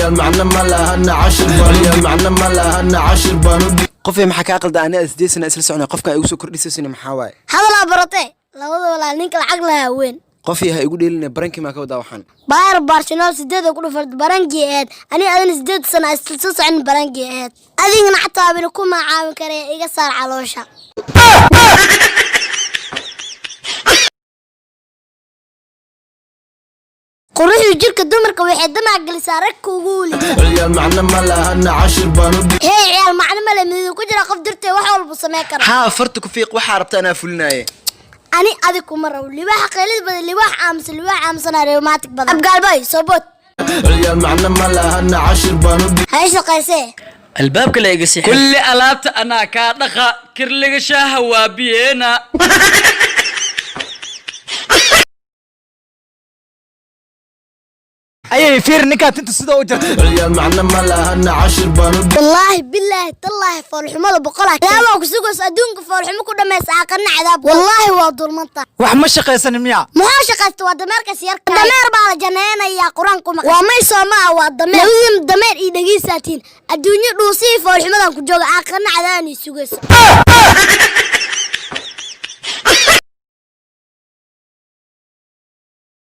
Ciyaal macno ma lahana cashir baan, ciyaal macno ma lahana cashir baan u Qofay, maxaa kaa qalda? Aniga 8 sana isla socnay, qofkan igu soo kordhisaysin maxaa waaye? Hadalaa baratee, labada walaal ninka lacag lahaa weyn. Qofii, ha igu dheeline, prank-ii maa ka wadaa waxaan? Bayern Barcelona 8 ku dhufarta, prank-ii ahayd. Ani adina 8 sana isla soo socon, prank-ii ahayd. Adigana xataa bina kuma caawin karaya, iga saar caloosha. Quruxda jirka dumarka waxay damac gelisaa ragka ugu wulita. Ciyaal macno ma lahana cashir baan u Hey, ciyaal macno male miduu ku jira qof dirtay wax walbu samey kara. Haa, farta ku fiiq, waxaa rabta anaa fulinaaye. Ani adig kuma rabo. Libaaxa qaylid badan, libaax aamusan, libaax aamusana rheumatic badan. Abgaalbay soo bood. Ciyaal macno ma lahana cashir baan u Hay shaqaysee. Albaabka la iga sixir. Kulli alaabta anaa kaa dhaqa, kirliga shaaha waa biyeena. Ayay, fiir ninkaa tinta sida u jartay. Ciyaal macno ma lahana cashir baan u Wallaahi, bilaahi, tallaahi, foolxumada boqolaa cadaabaa ku sugayso adduunka. Foolxumo ku dhamaysa, aaqana cadaab. Wallaahi waa dulmanta. Wax ma shaqaysanin miya? Muxuu shaqaysta? Waa dameerkaas yarka, dameer baa la janeynayaa. Qur-aanku maqan waa may soo maa, waa dameer. Labadiina dameer iyo dhegiisaatiin. Adduunyo dhuusihii foolxumadan ku jooga, aaqana cadaabani sugayso.